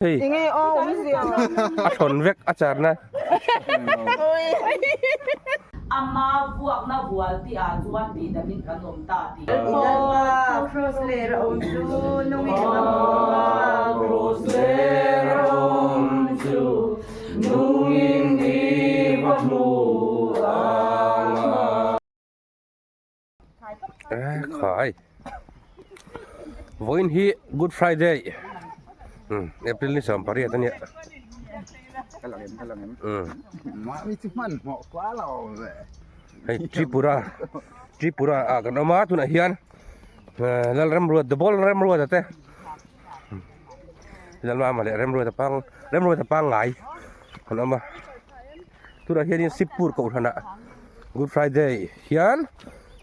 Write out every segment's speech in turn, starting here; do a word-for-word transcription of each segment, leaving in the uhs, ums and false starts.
Hei. Inge o umzio. A thon vek a charna. Ama vuakna vual ti a chuan tih damin kan awm ta tih. Lalpa, cross ler a awm chu nungin ema hmu a. Cross ler a awm chu nungin i va hmu ang a. Eh, khai. Voin hi Good Friday. Hmm, April ni sawm pariat ania. Kalang em, kalang em. Hmm. Ma mi chu man mo kwa lo ve. Hei, Tripura. Tripura a kan awm a, tuna hian, eh, lal remruat, the ball remruat ate. Lalma male remruat apang, remruat apang ngai. Kan awm a. Tuna hian Sibpur kohhrana Good Friday hian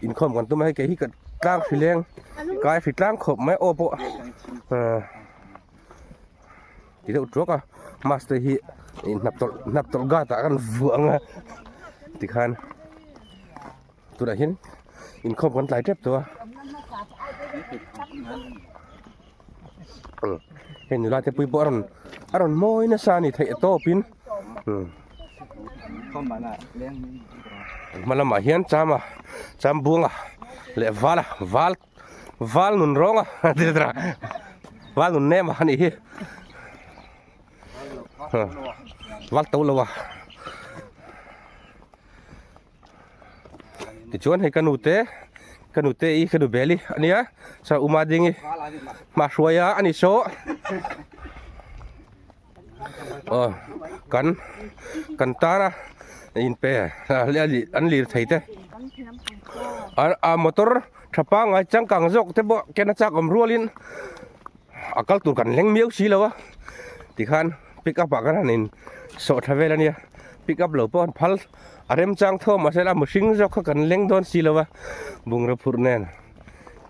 inkhawm kan tum a, hei kei hi ka tlang hri leng, kai hri tlang khawp mai aw pawh. Eh, ti deuh ṭhuak a, mask te hi in hnaptawlh, hnaptawlh gatah kan vuah ang a, tikhan. Tunah hian inkhawm kan tlai tep tawh a. Hmm. Hei nula te pui pawh a rawn, a rawn mawi nasa a ni theih tawpin. Hmm. Hmalamah hian chama, cham buanga leh vala, val, val nun rawnga, val nun nema a nih hi. Ha. Val to lo a. Tichuan hei ka nu te, ka nu te i ka nu beli ania, sa uma ding i hma hruaia ani saw. Oh, kan, kan tana in pe, a, li, an lir thei te. A, a motor ṭha pangngai changkang zawk te pawh kena chak awm rualin, a kal tur kan leng miau si lo a, tikhan pick up ah kan han in sawh ṭha vel ania, pick up lo pawh an phal a remchang thaw mah se la, mihring zawk kha kan leng dawn si lo a, bungraw phurh nen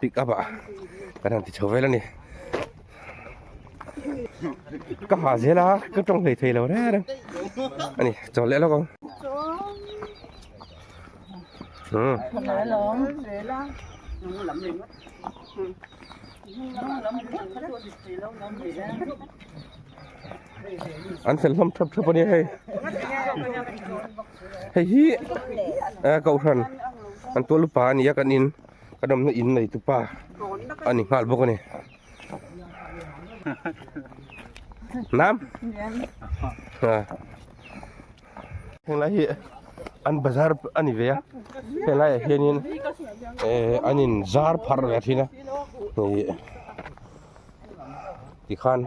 pick up ah kan han ti chho vel ani. Ka ha zel a, ka tawng hlei thei lo reng reng ani, chawl leh lawk ang. Hmm. An fel hlawm thap thap a nia hei. Hei hi, eh, kohhran an tualupa a nia, kan in, kan awmna in neitupa a ni nghal bawk a ni. Nam? Ah. Henglai hi an bazar a ni ve a. Henglai ah hianin, eh, an inzar phar ve a thin a. Ni, tikhan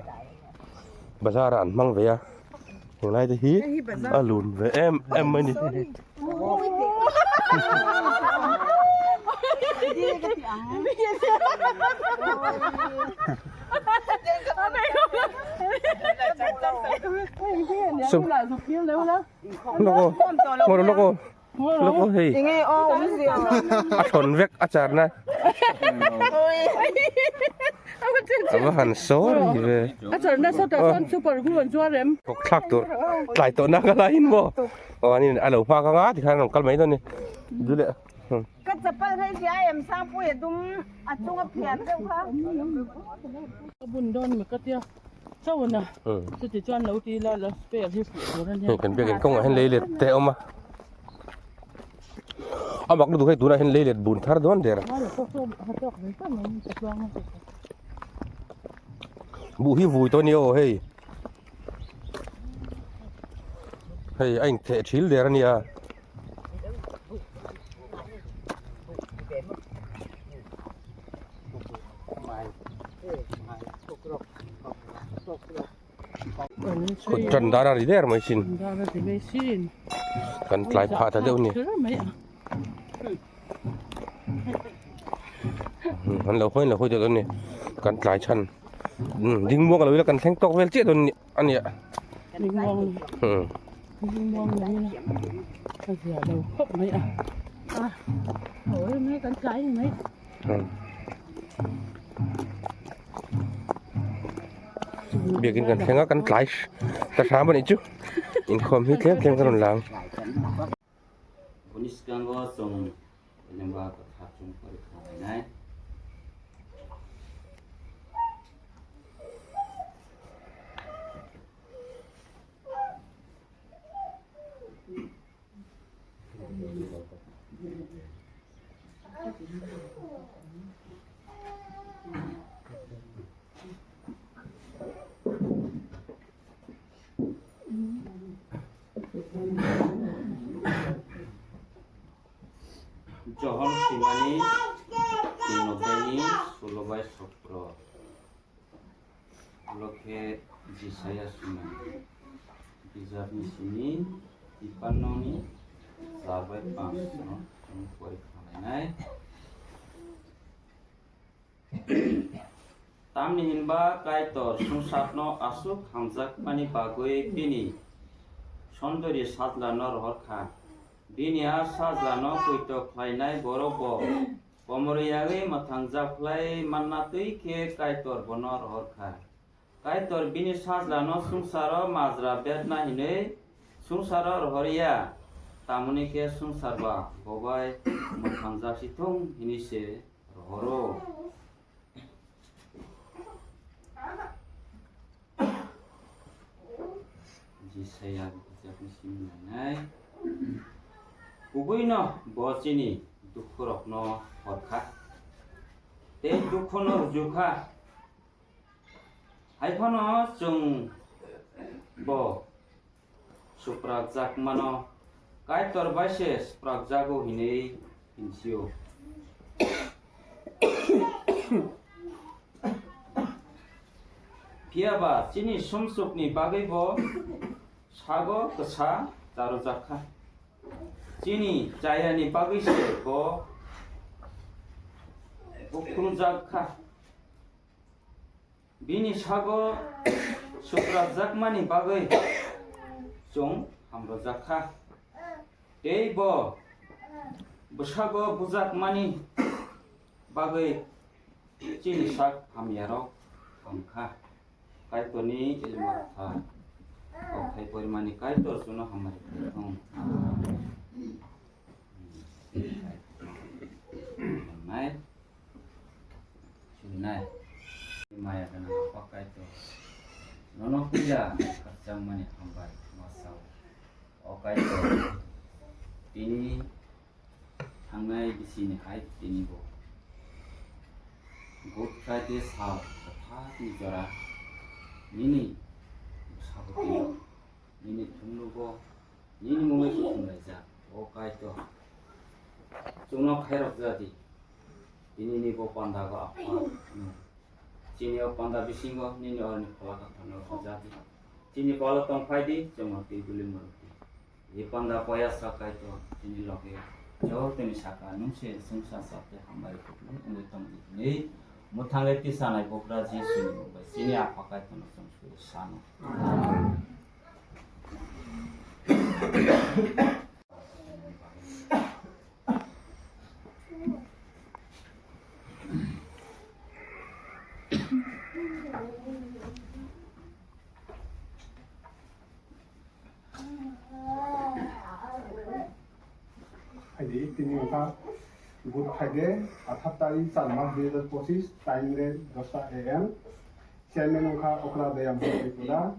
bazar ah an hmang ve a. Henglai te hi a lun ve em em mai ni. So, loko, ngoro loko, loko hei. Inge o umzio. A thon vek a charna. Aba han sorry ve. A charna sa ta san super glue an chuan rem. Kok thlak tur. Tlai tawh na ka la in bo. O ani a lo hma ka nga tikhan rawn kal mai dawn ni. Dule. Hmm. Ka chapal hei sia em sang pui a dum a chunga phian deuh kha. Ka bun dawn mi ka tia. Chau na. Hmm. Chuti chuan lo ti la la spare hi pu tur a nia. Hei, kan biak in kawngah hian leilet te a awm a. A mak lutuk hei tunah hian leilet bun thar dawn der. Buh hi vui tawh a ni aw hei. Hei, a intheh thil der a nia. Kut tan dara ri der mai sin. Dara ri mai sin. Kan tlai phah ta deuh ni. Thil mai a. Hmm, han lo khoi, lo khoi deuh ni. Kan tlai chhan. Hmm, ding muang lo ila kan thleng tawk vel chiah dawn ni. Ania. Ringmang. Hmm. Ringmang mai na. Ka zia lo khop mai a. Ah. Oi, mai kan kai mai. Hmm. Biakin kan thenga kan tlai. Ta sa mani chu. Inkhawm hi tlem tlem kan lang. Kuniskang o chwng Remember, kotha chung pori khlainai. Simani tin odhyayni sulo bai sotro. Ulo khe Jisaya sumai. Bijapni simi tipannoni char bai panch no chwng pori khlainai. Tamni hinba Kaitor swngcharno aswk hamjakmani bagwi bini sondori sajlano rohor kha. Bini a sajlano poito khlainai borok bo komorwi yagwi mwthangjak phlai manna twi khe Kaitor bono rohor kha. Kaitor bini sajlano swngcharo majra berna hinwi swngcharo rohor ya, tamoni khe swngchar ba bo bai mwthangjak si thung hinwi se rohoro. Jisaya bijapni simi nainai. Kubui no bo chini dukhu rokno hor kha, tei dukhu no rwju kha. Hai phano chwng bo swprakjakmano Kaitor bai se swprakjago hinwi hinsio. Phiya ba chini sumsokni bagwi bo sago kwsa charwjak kha. Chini chayani bagwi se bo bukhruljak kha. Bini sago swprakjakmani bagwi chwng hamrwjak kha. Tei bo bwsago bujakmani bagwi chini sak hamyarok ham kha. Kaitorni Elma Kthar. Kothai porimani Kaitor chwngno hamari khlai thung. Nai. Chunai. Maya gwnang Apha Kaitor. Nono puila khakchangmani hambai masao. O Kaitor, tini thangnai bisini hai tini bo Good Friday sal kwthakni jora nini bwsabo tini nini thumlugo nini mungwi kuthumlaijak. O Kaitor, chwngno khairok jadi. Tini ni bo panda go Apha, chini o panda bisingo nini oroni phola kha thangno jadi. Chini palo tong phai di, chwngno twi guli mano di. Ye panda poya sa Kaitor, chini loge jotoni saka nungse sungsa sapte hambai kuplung wngwi tong di. Ni mwthang le tisanai bokra Jisu ni mung bai chini Apha Kaitor no chwng suri sano. Phaidi, tini wngkha Good Friday, athar tarik char mas dui hajar pochis, time le dosta A M. Chairman wngkha Okra Dayam Tripura.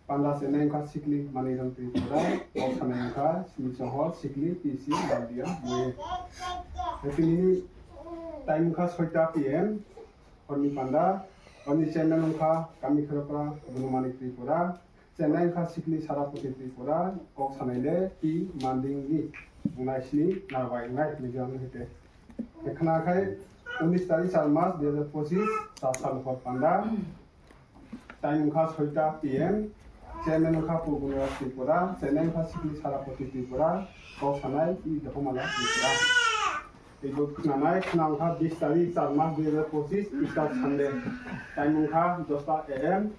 Panda chenai wngkha Sikli Manikram Tripura, kok sanai wngkha Simi Sohor Sikli P C Baldia Moye. Tini time wngkha soita P M, horni panda, horni chairman wngkha Kami Kherokra Gunumanik Tripura, chenai wngkha Sikli Sarapati Tripura, kok sanai le P Mandingni wngnai sini narbai wngnai Mizoram hete. Khna khai unis tarik char mas dui hajar pochis, char sal hor panda. Time wngkha soita P M, chairman wngkha Pu Gunuraj Tripura, chenai wngkha Sikli Sarapati Tripura, kok sanai I Dohomala Tripura. Teibo khnanai khna wngkha bis tarik char mas dui hajar pochis, Easter Sunday. Time wngkha dosta A M,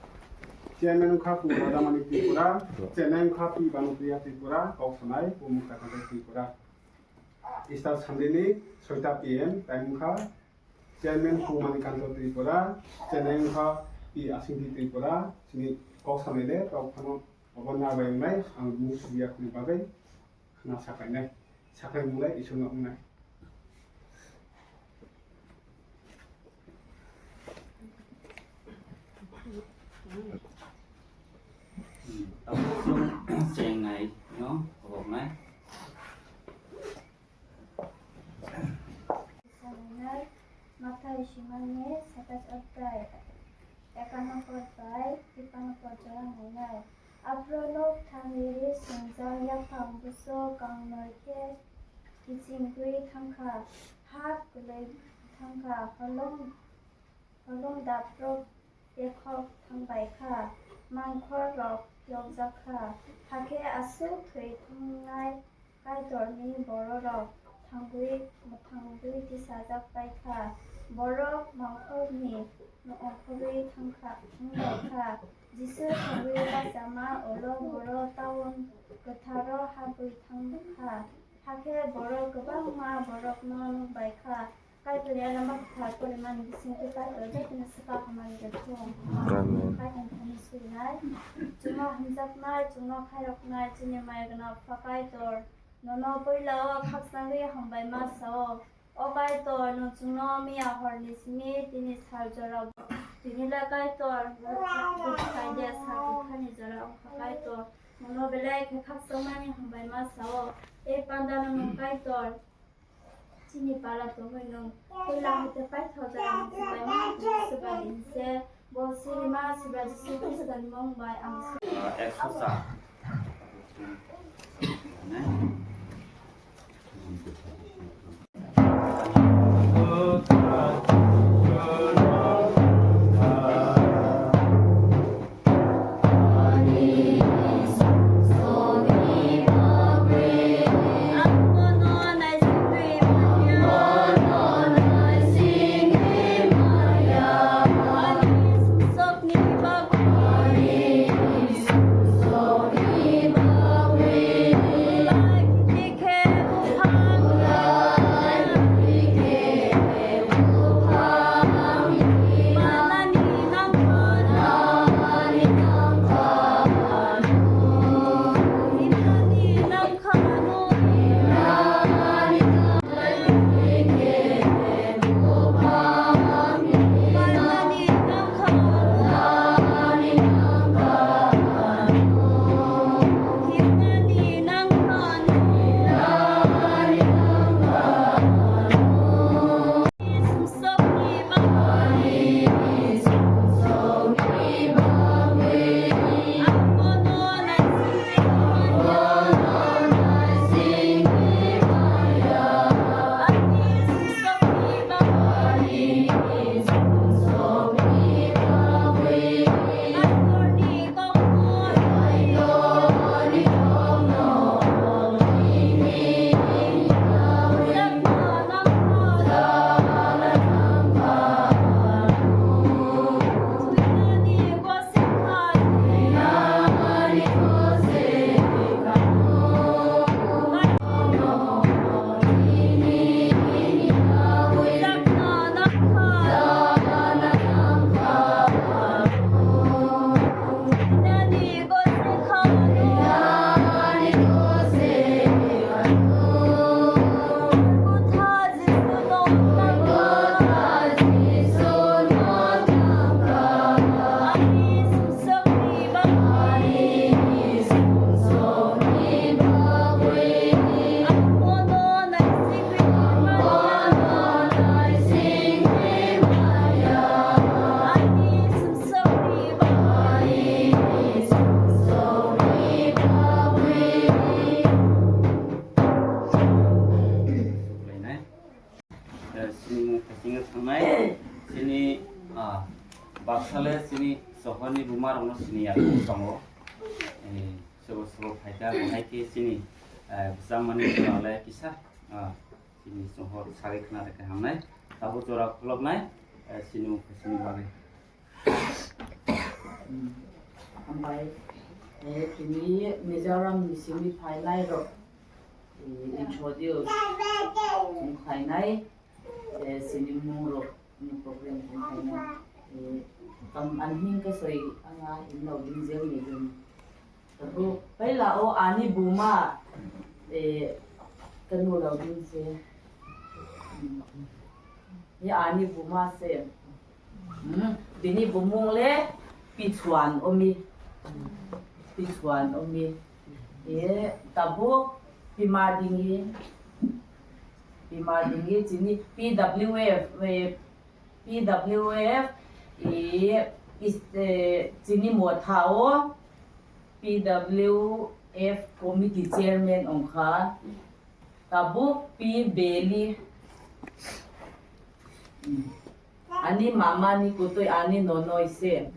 chairman wngkha Pu Radhamani Tripura, chenai wngkha Pi Banupriya Tripura, kok sanai Pu Mukta Khantai Tripura. Easter Sunday ni soita P M time wngkha. Chairman Pu Manikanta Tripura, chenai wngkha Pi Asingti Tripura, chini kok sanai le, rok phano obo narbai wngnai, ang mung suya khuni bagwi khna saklainai, saklai mung le Isor no wngnai. Tabuk chwng chengnai no khoboknai. Sanai Mathai simani satais adhyay, ekanobboi bai tipanobboi jora nainai. Aphuru nok thangwi ri swngjak yaphang buso kangnoi khe kichingwi thangkha. Hap kwlwi thangkha, holong, holong daprok tekhok thangbaikha, mangkhorrok yokjakkha. Hakhe aswk thwi thangnai Kaitorni bororok thangwi mwthangwi tisajak paikha. Borok mangkhorni ongkhorwi thangkha, thangbaikha. Jisu thangwi bachama ulo borok taun kwtharo habwi thangkha. Hakhe borok kwbangma borokno nukbaikha. Kaitorni Lama Kwthar porimani bisingtwi Kaitor jotono swkang hamari rwthung. Amen. Kaitorni thani surinai, chwngno hamjaknai, chwngno khairoknai, chini maya gwnang Apha Kaitor, nono puila o khakchangwi hambai ma sao. O Kaitor, nwng chwngno miya horni simi tini sal jorao tini le Kaitor, bwthai de sal bwthani jora wngkha Kaitor, nono belai khe khakchangmani hambai ma sao. E pandano nwng Kaitor, chini pala tongwi nwng puila hai tei paithak jora nwng swbaima tongwi swbai hinse, bo sirima Subrai Jisu Khristoni mung bai ang. Ah, ekso sa. Chini mung khasingo thangnai, chini, ah, baksale chini sohorni buma rokno sini ya tongo. Eh, sobo sobo phaikha, bo hai khe chini, eh, bwsangmani jora le kisa, ah, chini sohor sagwi khna rwkha hamnai. Tabuk jora khuloknai, eh, chini mung khasingo bagwi. Hambai, eh, tini Mizoram ni simi phainai rok, eh, introduce wng khainai, eh, sini mung rok ni program wng khainai, eh, tam anhing ka soi anga inno din jeng ni din. Tabu paila o ani buma, eh, kanu rok din se. Ye ani buma se. Hmm, bini bumung le Pichuan Omi. Pichuan Omi. Ye tabuk Pima Dingi. Pima Dingi chini P W F, eh, P W F, eh, is, eh, chini motha o P W F committee chairman ongkha. Tabuk P Beli, Ani mama ni kutui ani nonoi se.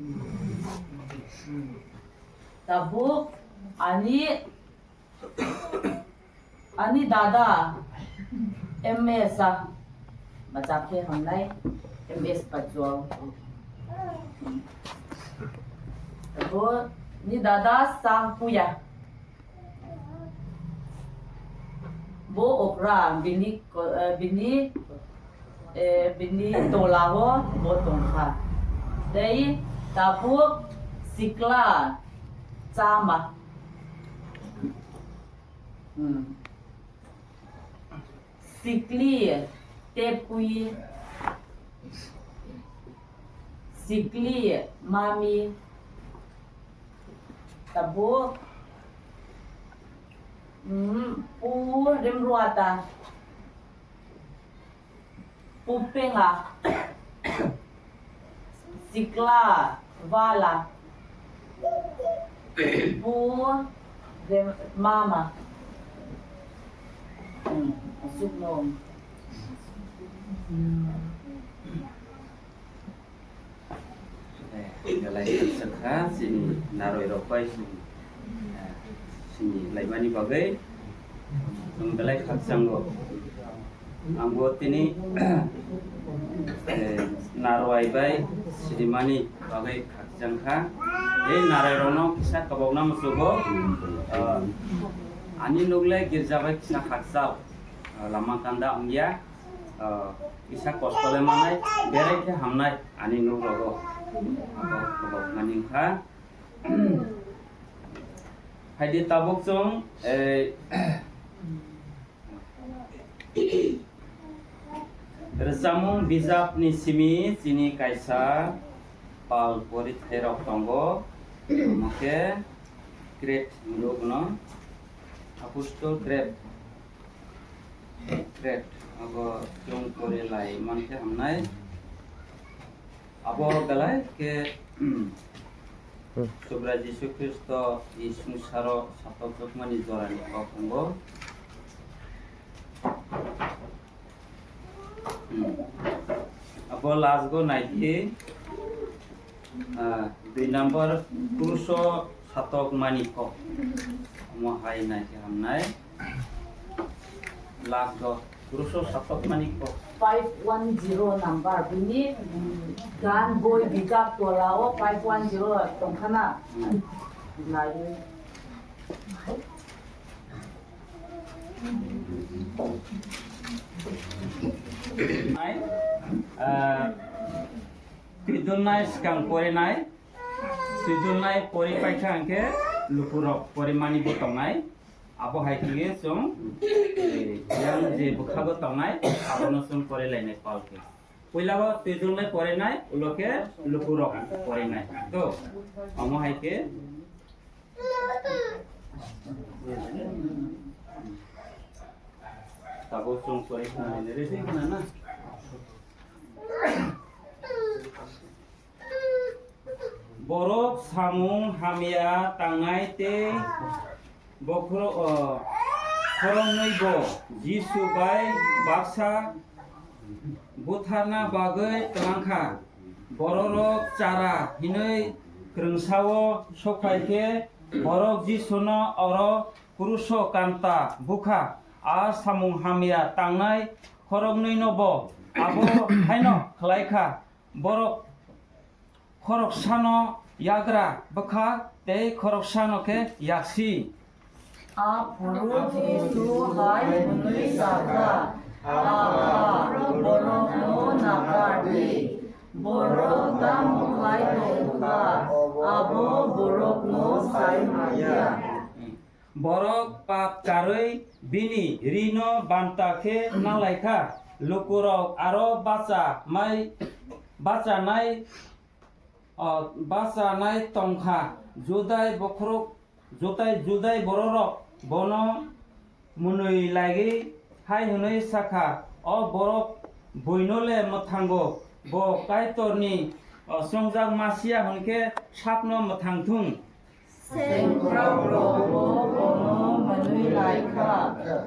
Tabuk ani, ani dada M S a, bacha khe hamnai M S Pachua. Tabuk ni dada Sangpuya. Bo okra bini ko-, eh, bini, eh, bini tola o bo tongkha. Tei tabuk sikla chama. Hmm. Sikli tepui. Sikli mami. Tabuk. Hmm, pu rimruata. Pu penga. Sikla wala. Pu mama. Hmm, asuk no. Eh, belai khakchangkha chini narwirok bai chwng, eh, sini laimani bagwi chwng belai khakchango. Angbo tini, eh, narwai bai sinimani bagwi khakchangkha. Tei narwairokno kisa kabokna muchugo. Eh, ani nugle girja bai kisa khakchao. Eh, lama kanda wngya. Ah, kisa kosto le manai, berai khe hamnai ani nuk rogo. Abo kobok mani wngkha. Haidi tabuk chwng, eh, rwchapmung bijap ni simi chini kaisa pal pori thairok tongo. Omo khe create hinwi bono Apostle create. Create, abo chwng pori lai mankhe hamnai. Abo belai khe, hmm, Subrai Jisu Khristo ni swngcharo satokjakmani jorani kok wngo. Hmm. Abo last go naidi. Ah, dui number, kruso satok mani kok. Omo hai nai khe hamnai. Last go, kruso satok mani kok. Five one zero number, bini gan boi bijap tola o five one zero tongkhana. Hmm. Nai. Nai, ah, Twidulnai swkang porinai, twidulnai pori paikha hwnkhe lukurok porimani bo tongnai. Abo hai khe chwng, eh, yang je bwkhago tongnai, abono chwng porilainai pal khe. Puilao twidulnai porinai, ulo khe lukurok porinai. To, omo hai khe tabuk chwng pori khna, ready khna na? Borok samung hamya tangnai tei bokhorok, o, khoroknwi bo Jisu bai baksa butharna bagwi twlang kha. Bororok chara hinwi kwrwngsa-o sok phai khe borok Jisuno oro kruso kanta bukha. A samung hamya tangnai khoroknwino bo abo haino khlai kha. Borok khoroksano yagra bwkha tei khoroksano khe yaksi. Aphuru Jisu hai hwnwi sa kha, "Apha, borokno nakar di. Borok tamo khlai tong kha, abo borokno sai manya." Borok pap karwi bini rino banta khe nalai kha. Lukurok aro bacha mai, bachanai, o, bachanai tong kha. Judai bokhorok, Judai, Judai bororok bono mwnwi lagwi hai hwnwi sa kha, "O borok buino le mwthango, bo Kaitorni, o, chongjak Masia hwn khe sakno mwthang thung." Sengkrakrokbo bono hwnwi lai kha,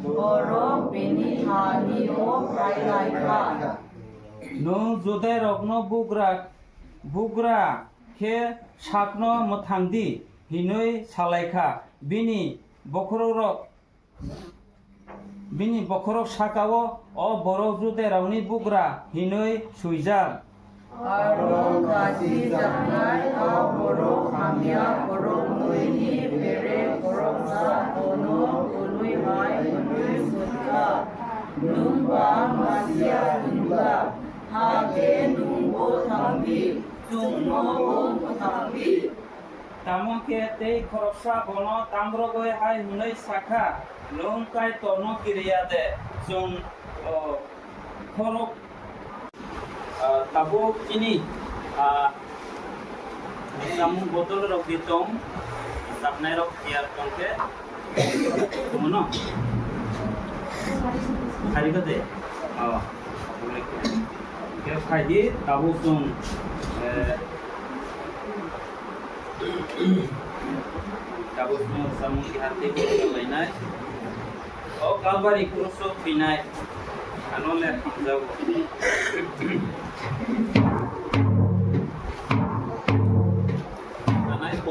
borok bini hani-o phai lai kha. Nwng Judairokno bugra, bugra khe sakno mwthang di, hwnwi sa lai kha. Bini bokhorokrok, bini bokhorok saka-o, "O borok Judairokni bugra," hwnwi swijak. Aro kachijaknai a borok hamya boroknwini bere khoroksa bono hwnwi hai hwnwi swi kha, "Nwng ba Masia wngkha, hakhe nwng bo thang di, chwngno bo mwthang di." Tamo khe tei khoroksa bono tamrogwi hai hwnwi sa kha, "Nwng Kaitorno kiriya de, chwng, o, khorok, ah, tabuk chini, ah, samung botol rok di tong, chapnai rok tiyar tong khe, tongno. Khari kha de? Oh, khe khai di, tabuk chwng, eh, Tabuk no samung keha tei bo lainai. O Kalvari kruso thwinai. Ano le hamjago. Anai po.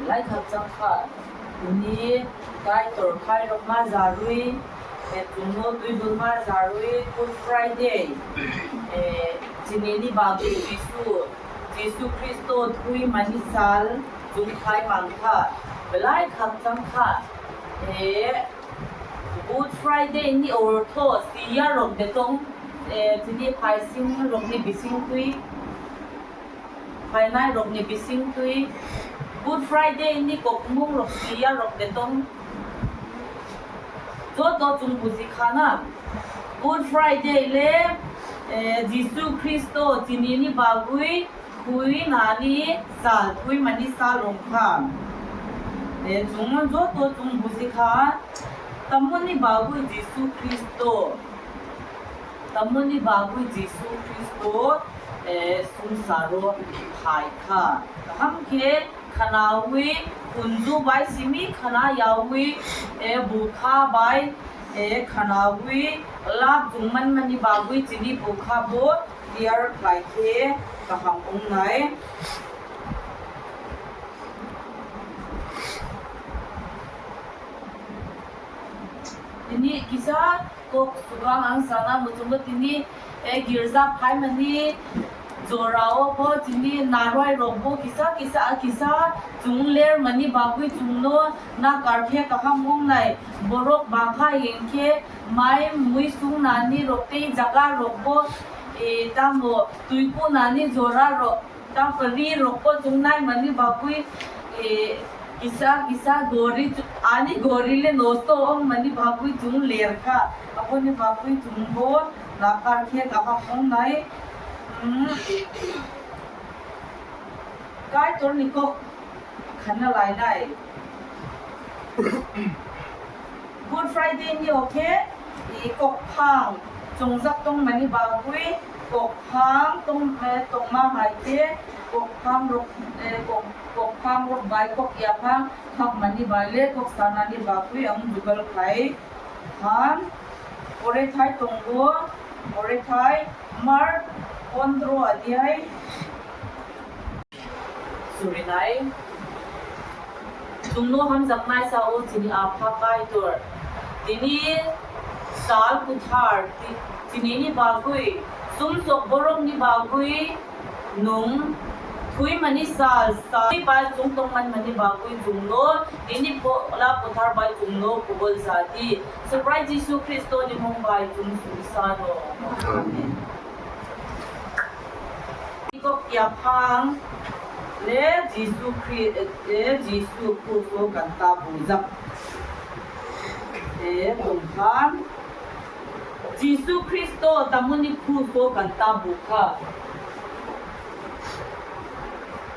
Lai khakchang kha, tini Kaitor khairokma jarwi, eh, chwngno twi dulma jarwi Good Friday, eh, chinini bagwi Jisu, Jisu Khristo thwi mani sal chwng khai mankha. Belai khakchang kha, eh, Good Friday ni ortho siya rok de tong, eh, tini phaising rok ni bising twi, phainai rok ni bising twi Good Friday ni kokmung rok siya rok de tong. Joto chwng buji kha na, Good Friday le, eh, Jisu Khristo tini ni bagwi thwi nani sal, thwi mani sal wngkha. Eh, chwng joto chwng buji kha, tamoni bagwi Jisu Khristo, tamoni bagwi Jisu Khristo, eh, swngcharo phai kha. Kaham khe khwnawi, khunju bai simi khwna yawi, eh, bukha bai, eh, khwnawi lab chwng manmani bagwi chini bukha bo tiyar khlai khe kaham wngnai. Tini kisa kok swkang ang sana muchungo tini, eh, girja phaimani jorao bo tini narwai rok bo kisa kisa kisa chwng ler mani bagwi chwngno nakar khe kaham wngnai. Borok bangkha hinkhe mai mui sung nani rok tei jaga rok bo, eh, tamo twi ku nani jora rok. Tamoni rokbo chwng naimani bagwi, eh, kisa kisa gori, ani gori le nosto wngmani bagwi chwng lerkha. Aboni bagwi chwngbo nakar khe kaham wngnai. Hmm. Kaitorni kok khana lainai. Good Friday ni okhe, i, kokphang chongjak tongmani bagwi kokphang tong, eh, tongma hai khe kokphang rok, eh, kok, kokphang rok bai kok yaphang khakmani bai le kok sanani bagwi ang jugal khlai kha. Porethai tongo, porethai Mark pondro adhyay. Surinai. Chwngno hamjaknai sa-o chini Apha Kaitor. Tini sal kwthar, ti-, tinini bagwi, sumsok borokni bagwi nwng thwimani sal, sal bai chwng tongmani bagwi chwngno nini phola kwthar bai chwngno kubul sa di. Subrai Jisu Khristoni mung bai chwng sumsano. Amen. Kok yaphang le Jisu Khri-, le Jisu Khruso ganta bujak. E tongkha. Jisu Khristo tamoni Khruso ganta bukha.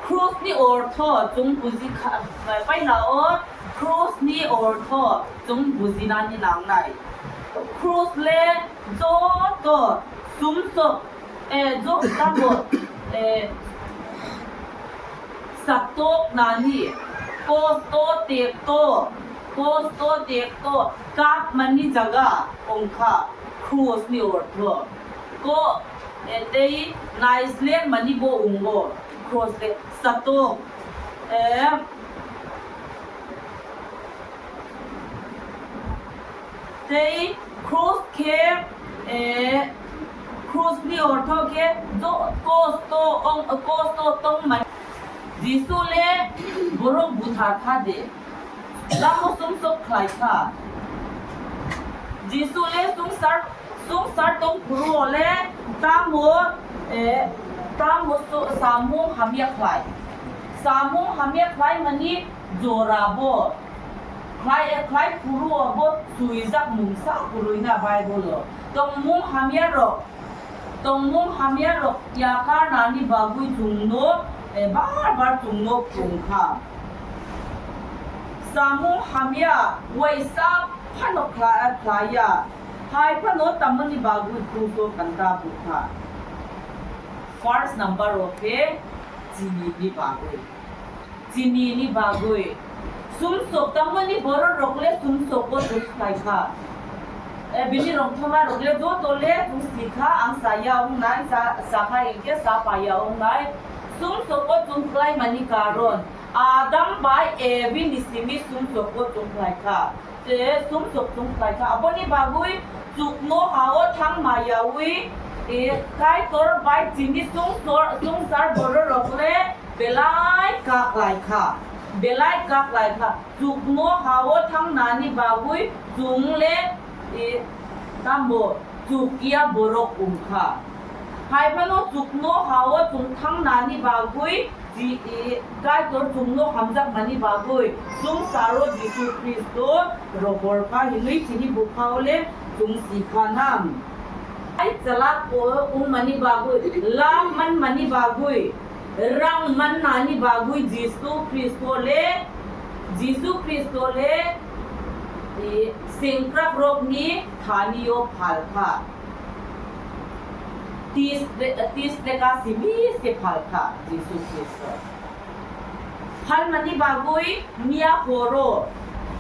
Khrusni ortho chwng buji kha, paila o Khrusni ortho chwng bujinani nangnai. Khrus le joto sumsok, eh, joto tamo, eh, satok nani, kosto tekto, kosto tekto, kapmani jaga wngkha Khrusni ortho. Ko, eh, tei naisler mani bo wngo Khruso satok, eh, tei Khrus khe, eh, Khrusni ortho khe jo-, kosto ong-, kosto tongmani. Jisu le borok buthar kha de, tamo sumsok khlai kha. Jisu le sumsar Sumsar tong phuru o le tamo, eh, tamo su-, samung hamya khlai. Samung hamya khlai mani jora bo. Khlai, eh, khlai phuru o bo suijak mungsa phurui na Bible o. Tongmung hamya rok, tongmung hamya rok yakar nani bagwi chwngno, eh, bar bar chwngno phrung kha. Samung hamya waisa phano khla-, khlaiya. Hai phano tamoni bagwi kruso kanta bukha? First number o khe chinini bagwi. Chinini bagwi. Sumsok tamoni borok rok le sumsok o chuk khlai kha. E, bini rongthoma rok le joto le chuk si kha, ang saya wngnai, sa, sa kha hinkhe sa paya wngnai. Sumsok o chuk khlai mani karon Adam bai Evi ni simi sumsok o chuk khlai kha. Te sumsok chuk khlai kha. Aboni bagwi chuknoha o thang mayaui, e, Kaitor bai chini sungsor, sungsar borok rok le belai kaklai kha. Belai kaklai kha. Chuknoha o thang nani bagwi chwng le, e, tambo chukya borok wng kha. Hai phano chuknoha o chwng thang nani bagwi Ji-, i, Kaitor chwngno hamjakmani bagwi chwng saro Jisu Khristo rohor kha hinwi chini bupha-o le chwng si kha na. Ai chalak o wngmani bagwi, lak manmani bagwi, rang mannani bagwi Jisu Khristo le, Jisu Khristo le, i, sengkrakrokni thani-o phal kha. Tis, tis teka simi se phal kha Jisu Khristo. Phalmani bagwi miya horo,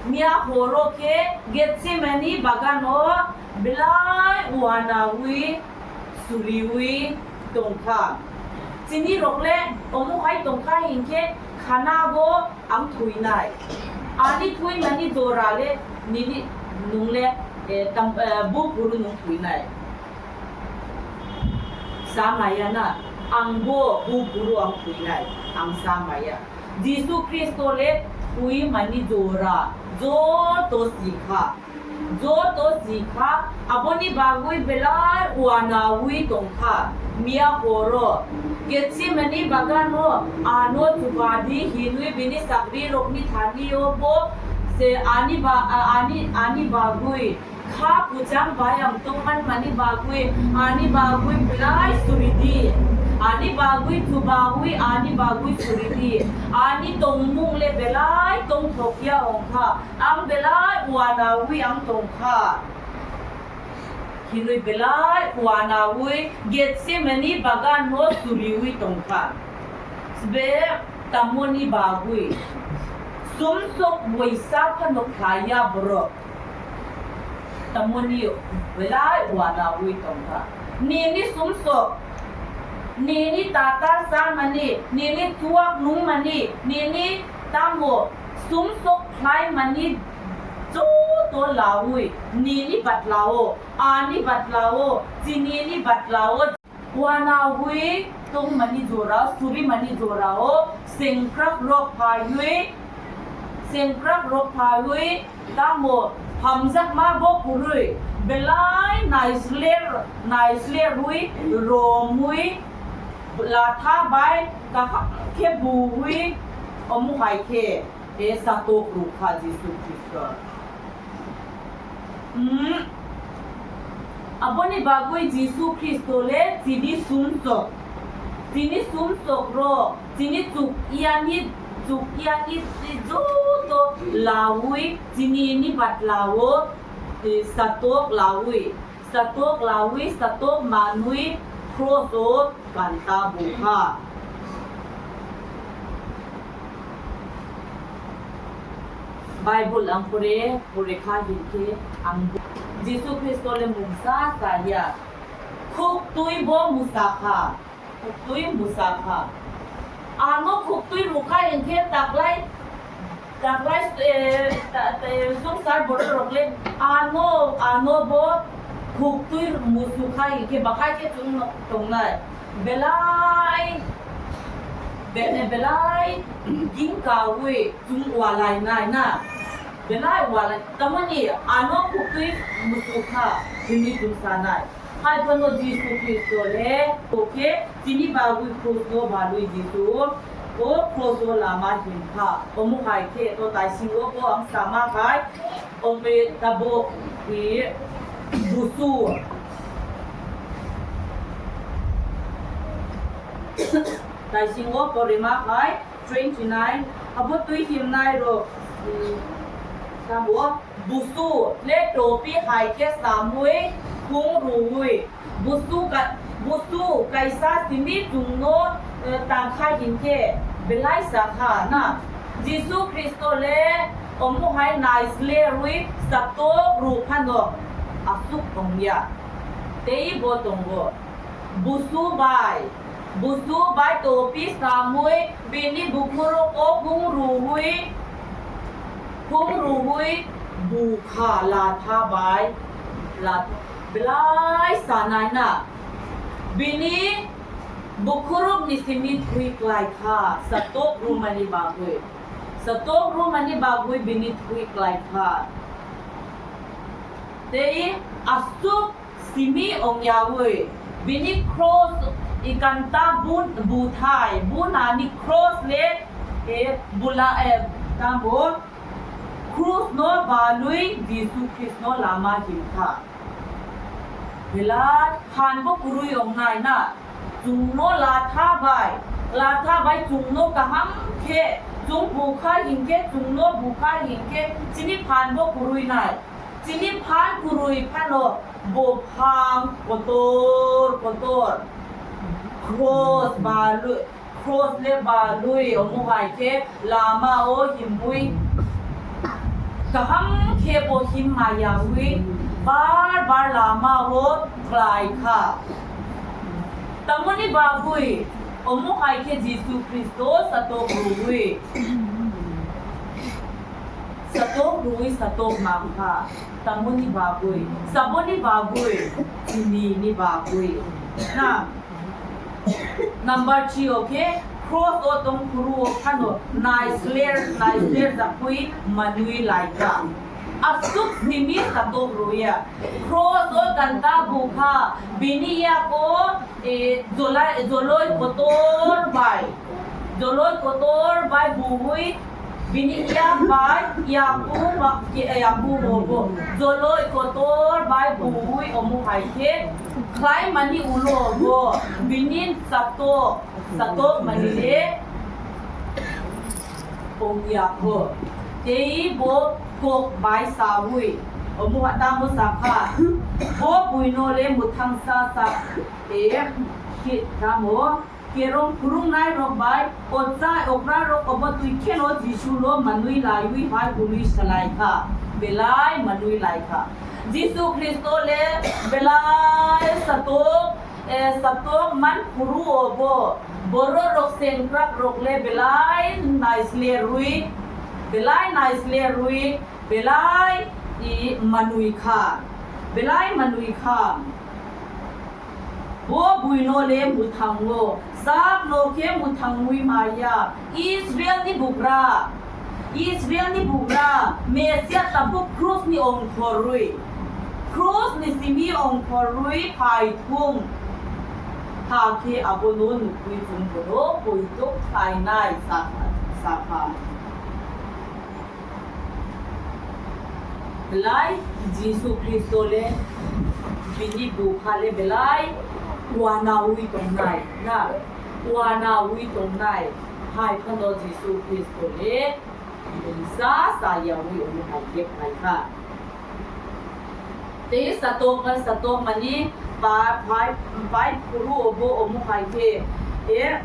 miya horo khe Getsemani bagano belai uanaui suriui tongkha. Chini rok le omo hai tongkha hinkhe khana bo ang thuinai. Ani thuimani jora le nini nung le, eh, tam, eh, bu phuru nung thuinai. Sa maya na, ang bo bu phuru ang thuinai, ang sa maya. Jisu Khristo le thuimani jora joto sikha. Joto sikha, aboni bagwi belai uanaui tongkha. Miya horo, Getsemani bagano ano chubadi hinwi bini sagrirokni thani-o bo se ani ba-, a-, ani, ani bagwi kha puchang bai ang tongmanmani bagwi, ani bagwi belai suridi. Ani bagwi chubaui, ani bagwi suridi. Ani tongmung le belai tongthokya ongkha. Ang belai uanaui ang tongkha. Hinwi belai uanaui Getsemani bagano suriui tongkha. Sbe tamoni bagwi sumsok waisa phano khlaiya borok. Tamoni belai uanaui tongkha. Nini sumsok, nini tatar chamani, nini chuak nungmani, nini tamo sumsok khlaimani joto laui, nini batlao, ani batlao, chinini batlao, uanaui tongmani jora, surimani jorao, sengkrakrok phaiwi, sengkrakrok phaiwi, tamo hamjakma bo kwrwi, belai naisler, naislerwi, romwi, latha bai kaham khe buwi, omo hai khe. E satok rukha Jisu Khristo. Hmm. Aboni bagwi Jisu Khristo le chini sumsok. Chini sumsok ro, chini chuk yani, chuk yani joto laui, chini ni batlao, e, satok laui. Satok laui, satok manui, cross o kanta bukha. Bible ang pore, pore kha hinkhe ang bu-, Jisu Khristo le mungsa saya. Khuktwi bo musa kha. Khuktwi musa kha. Ano khuktwi rukha hinkhe taklai, taklai, eh, ta-, ta-, sungsar borok rok le ano, ano bo khuktwi musu kha hinkhe bahai khe chwng tongnai. Belai, be-, belai gingkaui chwng ualainai na. Belai ualai, tamoni ano khuktwi musu kha hinwi chwng sanai. Hai phano Jisu Khristo le, o khe chini bagwi cross no balwi Jisu, o cross o lama hinkha. Omo hai khe to taisingo bo ang sama khai, omo tabuk i busu. Taisingo porima khai twenty nine, abo twi himnai rok, mm, Tamo busu le topi hai khe samui khung ruui. Busu ka-, busu kaisa simi chwngno, eh, tangkha hinkhe belai sakha na. Jisu Khristo le omo hai naislerui satok ru phano aswk wngya. Tei bo tongo. Busu bai, busu bai topi samui bini bukhurok o hung ruui, hung ruui bukha latha bai, lat-, belai sanai na. Bini bukhurok ni simi thui klai kha, satok rumani bagwi. Satok rumani bagwi bini thui klai kha. Tei aswk simi ongyaui bini cross ikanta bu-, buthai, bunani cross le, e, bula, e, tamo cross no balui Jisu Khristo lama himkha. Belai phan bo kwrwi ongnai na, chwngno latha bai, latha bai chwngno kaham khe, chwng bukha hinkhe, chwngno bukha hinkhe, chini phan bo kwrwi nai. Chini phan kwrwi phano buphang kotor kotor, cross balui, cross le balui, omo hai khe lama o himui kaham khe bo him mayaui bar bar lama o klai kha. Tamoni bagwi omo hai khe Jisu Khristo satok rwui. Satok rwui satok mangkha. Tamoni bagwi, saboni bagwi, chinini bagwi. Na, number three, okay? Cross o tong phuru o phano naisler, naisler jakwi manwi laikha. Aswk simi satok rwya. Cross o ganta bukha, bini yako, e, jolai, joloi kotor bai. Joloi kotor bai buwi bini yak bai yaku ba, ke, yaku bo bo. Joloi kotor bai buwi omo hai khe khlai mani ulo bo bini satok, satok mani le ong yako. Tei bo kok bai sawi omo ha tamo sakha. Bo buino le muthang sa sa e, khe tamo. Kerong phurungnai rok bai ochai okra rok obo twi kheno Jisu no manwi laiwi hai hwnwi salai kha, belai manwi lai kha. Jisu Khristo le belai satok, eh, satok man phuru obo borok rok sengkrak rok le belai naisle rwi, belai naisle rwi, belai i manwi kha, belai manwi kha. Bo buino le mwthango, sakno khe mwthangwi maya. Israelni bugra, Israelni bugra Mesia tabuk krusni ongkhorwi, krusni simi ongkhorwi phai thung. Hakhe abono nukwi chwng bono poito khlainai sakha, sakha. Belai Jisu Khristo le bini bupha le belai uanaui tongnai, na? Uanaui tongnai. Hai phano Jisu Khristo le sa sa yaui omo hai khe phai kha. Tei satok, satok mani pa, pai, pai phuru obo omo hai khe. E,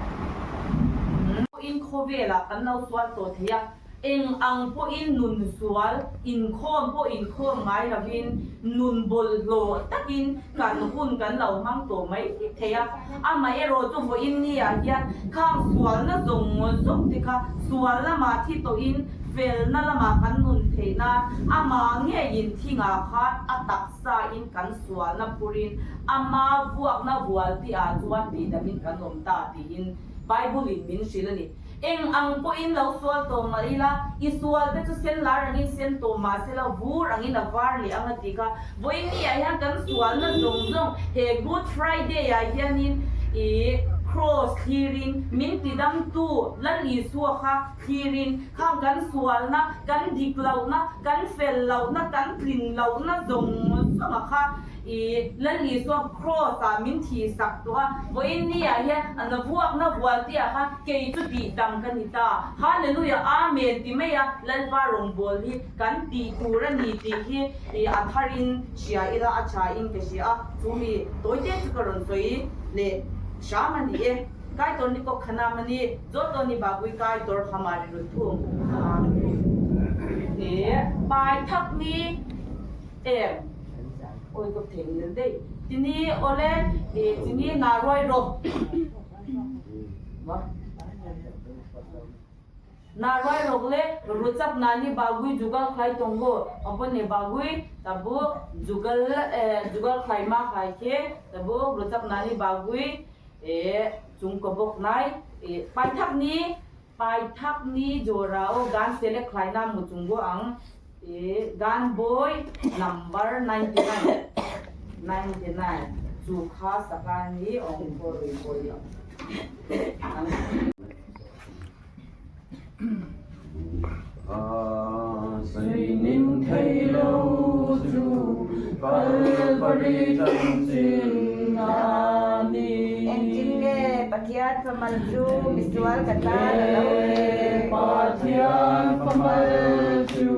in khove la kan nau sual to thia. Eng ang po in nun sual, in khom po in khom ngai lavin, nun bol lo takin kan hun kan lau mang to mai thei a. Ama ero chu vo in ni a hian khang sual na zong zong te kha sual na ma thi to in fel na lama kan nun thei na ama nge in thi nga kha a taksa in kan sual na purin ama vuak na vual ti a chuan ti damin kan lom ta ti in Bible in min hrilh a ni. Eng ang pawhin lo sual tawh mah ila, i sual te chu sen lar angin sen tawh mah sela, vur angin a var leh ang a ti kha. Vawiin niah hian kan sualna zawng zawng he Good Friday-ah hianin i cross thlirin min tidamtu Lal Isua kha thlirin khang kan sualna, kan dik lohna, kan fel lohna, kan tlin lohna zawng zawng a kha. I, Lal Isua cross a min thi sak to a. Bo in ni a hian, ana vuak na vual ti a khan, kei chu ti dam ka ni ta. Hallelujah, amen ti mai a, Lalpa rawngbâwl hi kan ti tur a ni ti hi, i, a thar in hria ila a chha in ka hria a. Chu hi toite chu ka rawn sawi le hram a ni e. Kaitor ni kok khana mani, joto ni bagwi Kaitor hamari ro thung. E, pai thak ni, e, oi ko theng le dei. Tini ole, e, tini narwai ro. Narwai rok le rwchapnani bagwi jugal khlai tongo. Aboni bagwi tabuk jugal, eh, jugal khlaima hai khe tabuk rwchapnani bagwi, eh, chwng koboknai, eh, paithakni, paithakni jorao gan select khlaina muchungo ang, eh, gan boi number ninety nine, ninety nine, chukha sakani ongkhorwi boi. Seinin thei lo chu Kalvari chanchin a ni. Engtin nge Pathian pamal chu misual ka ta na lo e. Pathian pamal chu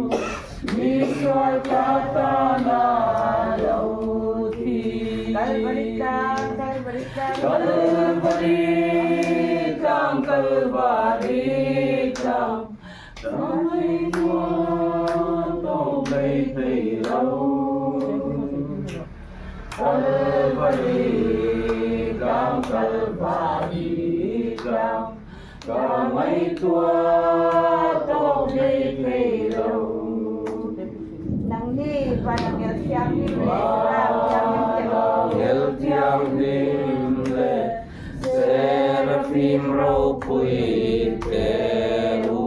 misual ka ta na lo thi. Kalvari tlang, Kalvari tlang. Kalvari tlang, Kalvari tlang. Kalvari tlang, Kalvari tlang. Ka ngaihtuah tawk ngei thei lo. Nangni vanah melthiang hnim leh seraphim thianghlim te u. Vanah melthiang hnim leh seraphim ropui te u.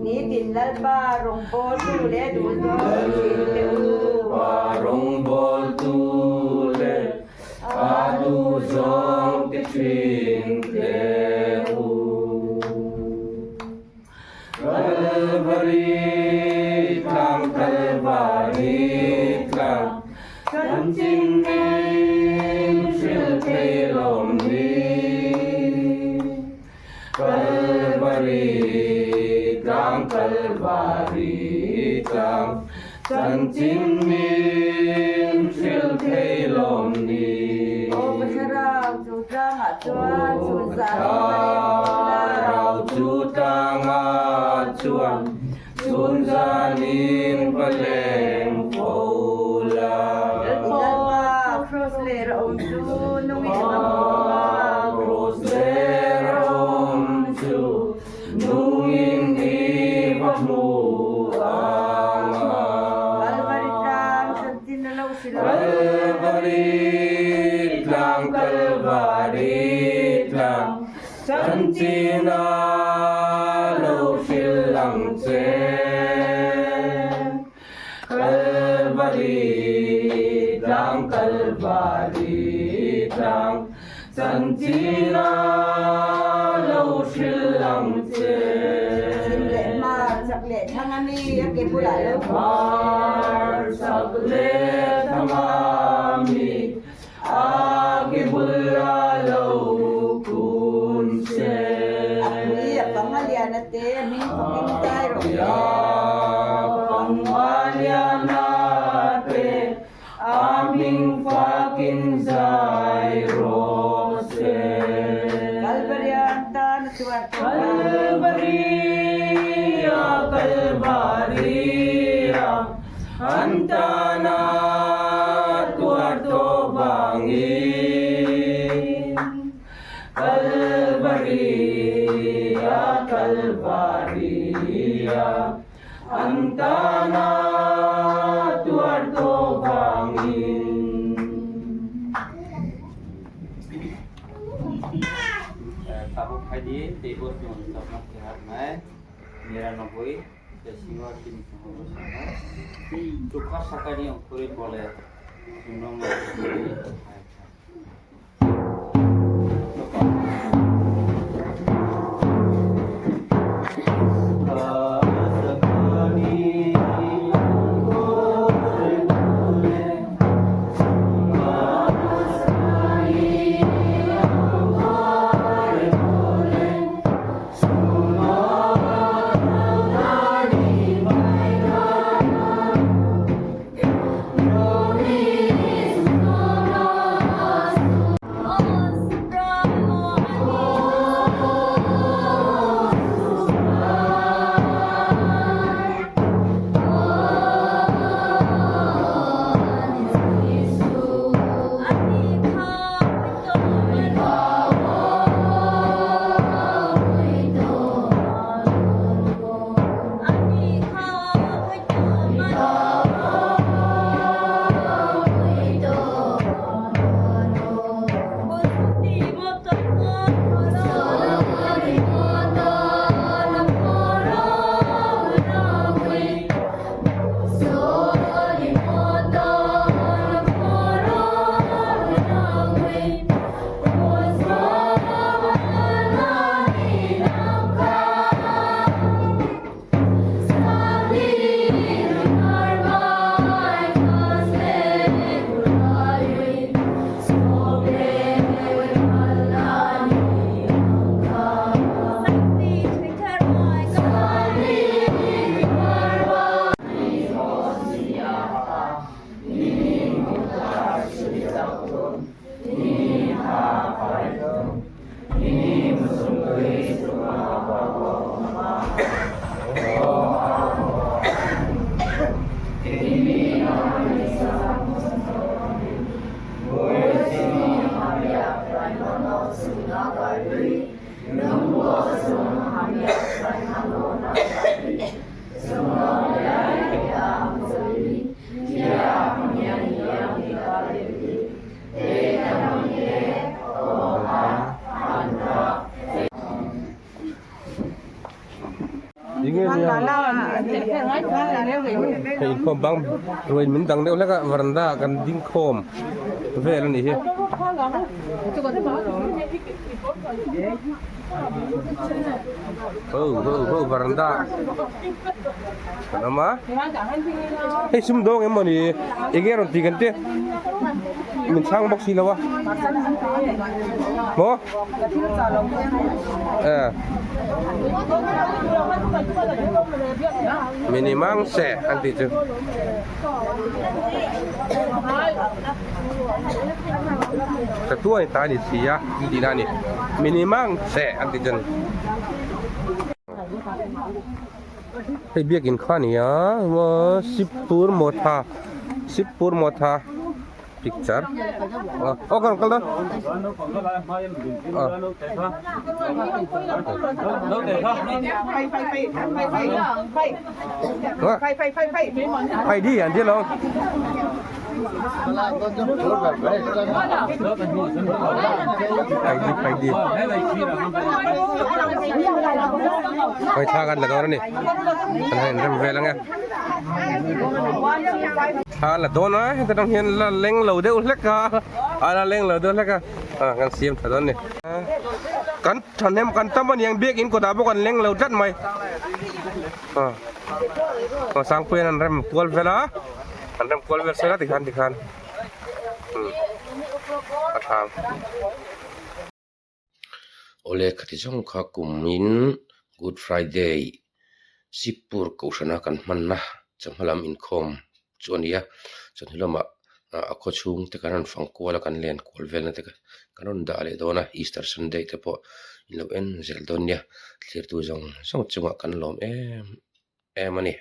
Nitin Lalpa rongbawltu leh duhzawng te u. Lalpa rongbawltu leh a duhzawng te ṭhin te u. Kalvari tlang, Kalvari tlang, chanchin min hrilh thei lawm ni. Kalvari tlang, Kalvari tlang, chanchin min hrilh thei lawm ni. O ka thlarau chu tlangah chuan chhunzah in va leng fo la. Thlarau chu tlangah chuan chhunzah in va leng fo la. Lalpa cross ler a awm chu nungin a hmu a. Cross ler a awm chu nungin i va hmu ang a. Kalvari tlang chanchin a lo hrilh ang. Kalvari tlang, Kalvari tlang, chanchin a lo hrilh ang che. Kalvari tlang, Kalvari tlang, chanchin a lo hrilh ang che. Sin leh hmar, chak leh thanga mi a ke bulah lo. Hmar, chak leh thanga mi a ke bulah lo kun che. A pui a pang a lian a te, a hming fakin zai rawh se. A pui a pang a lian a te, a hming fakin zai rawh se. Kalvari-ah an tan a tuar tawh. Kalvari-ah, Kalvari-ah an tan a tuar tawh vangin, Kalvari-ah, Kalvari-ah an tan a tuar tawh vangin. Eh, tabuk khai di, teibo chwng chakma keha wngnai, niranoboi, tei singwa tini chwngno bwskango. Chukha sakani ongkhorwi bole chwngno. Hei, inkhom bang ruin min dang deu leka veranda kan dingkhom. Vel ni hi. Ho, ho, ho, veranda. Nama? Hei, sum dong em mani. Ege ron tigan te. Min sang bok si lawa. Mo? Eh. Minimang se anti tu. Ketua ni tadi sia di nani. Minimang se anti jen. Hei biak in khan ya, mo Sipur Motha, Sipur Motha picture. Oh, oh, kal kal da. Oh. Wah. Pai di, anjir lo. Paidi, paidi. Pai thagan la dor ni. Kan hai rem belang ya. Thala dona, kita dong hian la leng lo de ulek ka. Ala leng lo de ulek ka. Ah, kan siam thadon ni. Kan thanem kan taman yang biak in ko da bo kan leng lo dat mai. Ah. Oh, sang puyan an rem kual vela. An rem kual vel sela dikhan dikhan. Hmm. Athang. Ole khati jong kha kumin Good Friday. Sipur kosana kan manna. Changhalam inkhom. Chuan ya. Chuan hilama a kho chung te kan fang kual kan len kual vel na te kan da le dona Easter Sunday te po. Lo en zel don ya. Thlir tu jong jong chunga kan lom em. Em ani.